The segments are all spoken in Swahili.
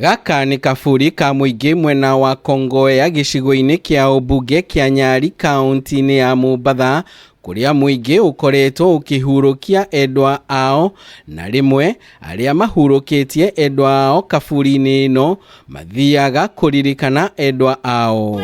Gaka nĩ kaburi ka mũingĩ mwena wa Kongowea gĩcigo-inĩ kĩa ũmbunge kĩa Nyali kaunti-inĩ ya Mombatha, kũrĩa mũingĩ ũkoretwo ũkĩhurũkia endwa ao, na rĩmwe arĩa mahurũkĩtie endwa ao kaburi-inĩ ĩno mathiaga kũririkana endwa ao.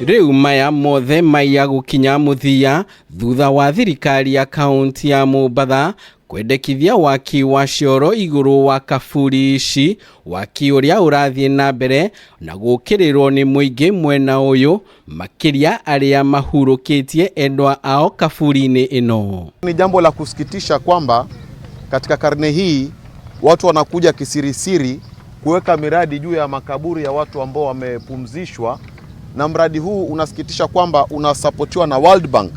Rĩu maya mothe maiya gũkinya mũthia thutha wa thirikari ya kaunti ya Mombatha kwendekithia waki wa cioro igũrũ wa kaburi ici, waki ũrĩa ũrathiĩ na mbere na gũkĩrĩrwo nĩ mũingĩ mwena ũyũ, makĩria arĩa mahurũkĩtie endwa ao kaburi-inĩ ĩno. Ni jambo la kusikitisha kwamba katika karne hii watu wanakuja kisirisiri kuweka miradi juu ya makaburi ya watu ambao wamepumzishwa, na mradi huu unasikitisha kwamba unasapotiwa na World Bank,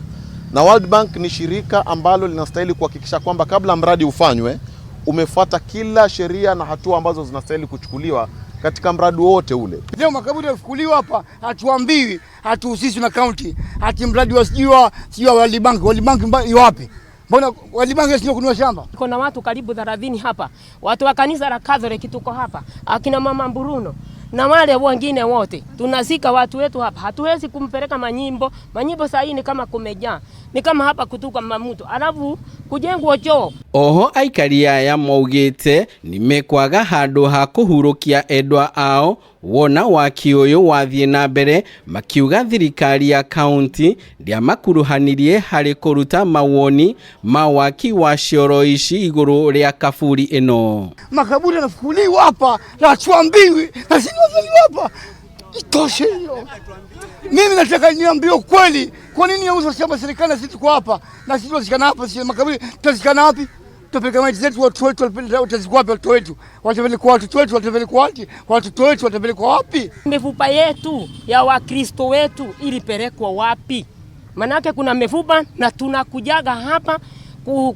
na World Bank ni shirika ambalo linastahili kuhakikisha kwamba kabla mradi ufanywe umefuata kila sheria na hatua ambazo zinastahili kuchukuliwa katika mradi wowote ule. Leo makaburi yafukuliwa hapa, hatuambiwi, hatuhusishwi na kaunti, hati mradi wa sijui wa World Bank. World Bank wapi? Mbona World Bank sio kununua shamba? Kuna watu karibu 30 hapa, watu wa kanisa la Catholic tuko hapa, akina mama Bruno na wale wengine wote tunazika watu wetu hapa. Hatuwezi kumpeleka manyimbo. Manyimbo saa hii ni kama kumejaa, ni kama hapa kutuka mamutu, alafu kujengwa choo. Oho aikari aya maugĩte nĩ mekwaga handũ ha kũhurũkia endwa ao wona waki ũyũ wathiĩ na mbere, makiuga thirikari ya kaunti ndĩamakuruhanirie harĩ kũruta mawoni ma waki wa cioro ici igũrũ rĩa kaburi ĩno. Makaburi yanafukuliwa hapa na hatuambiwi, na sisi wazaliwa hapa. Itoshe hiyo. Mimi nataka niambiwe ukweli, kwa nini yauza shamba serikali na sisi tuko hapa, na sisi tunazikana hapa, sisi makaburi tutazikana wapi? Tutapeleka maiti zetu, watu wetu watazikwa wapi? Watoto wetu watapelekwa, watoto wetu watapelekwa wapi? Watoto wetu watapelekwa wapi? Mifupa yetu ya Wakristo wetu ilipelekwa wapi? Manake kuna mifupa na tunakujaga hapa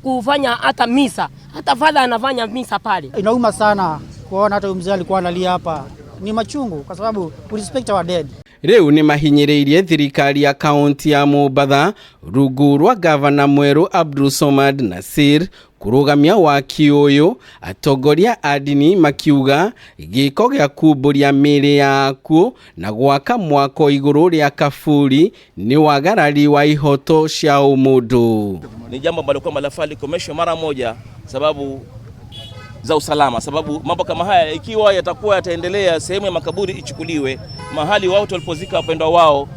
kufanya hata misa, hata father anafanya misa pale. Inauma sana kuona hata mzee alikuwa analia hapa, ni machungu kwa sababu we respect our dead. Rĩu nĩ mahinyĩrĩirie thirikari ya kaunti ya Mombatha rungu rwa gavana mwerũ Abdul Somad Nasir kũrũgamia waki ũyũ, atongoria a ndini makiuga gĩko gĩa kumbũria mĩĩrĩ ya akuũ na gwaka mwako igũrũ rĩa kaburi nĩ wagarari wa ihoto cia ũmũndũ. Ni jambo ambalo kwamba lafaa likomeshwe mara moja, sababu za usalama, sababu mambo kama haya ikiwa yatakuwa yataendelea, sehemu ya makaburi ichukuliwe, mahali watu walipozika wapendwa wao,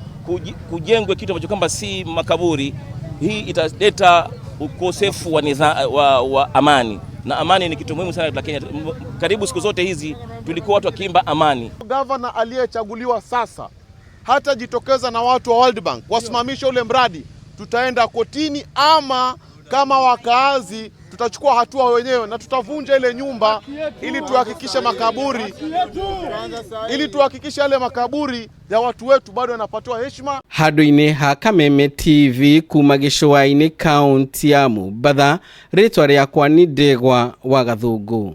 kujengwe kitu ambacho kwamba si makaburi. Hii italeta ukosefu wa amani, na amani ni kitu muhimu sana katika Kenya. Karibu siku zote hizi tulikuwa watu wakiimba amani. Gavana aliyechaguliwa sasa hatajitokeza na watu wa World Bank wasimamishe ule mradi, tutaenda kotini ama kama wakaazi tutachukua hatua wenyewe na tutavunja ile nyumba ili tuhakikishe makaburi, ili tuhakikishe yale makaburi ya watu wetu bado yanapatiwa heshima. Handũ-inĩ ha Kameme TV kuma gĩcũa-inĩ kaunti ya Mombatha, rĩtwa rĩakwa nĩ Ndegwa wa Gathũngũ.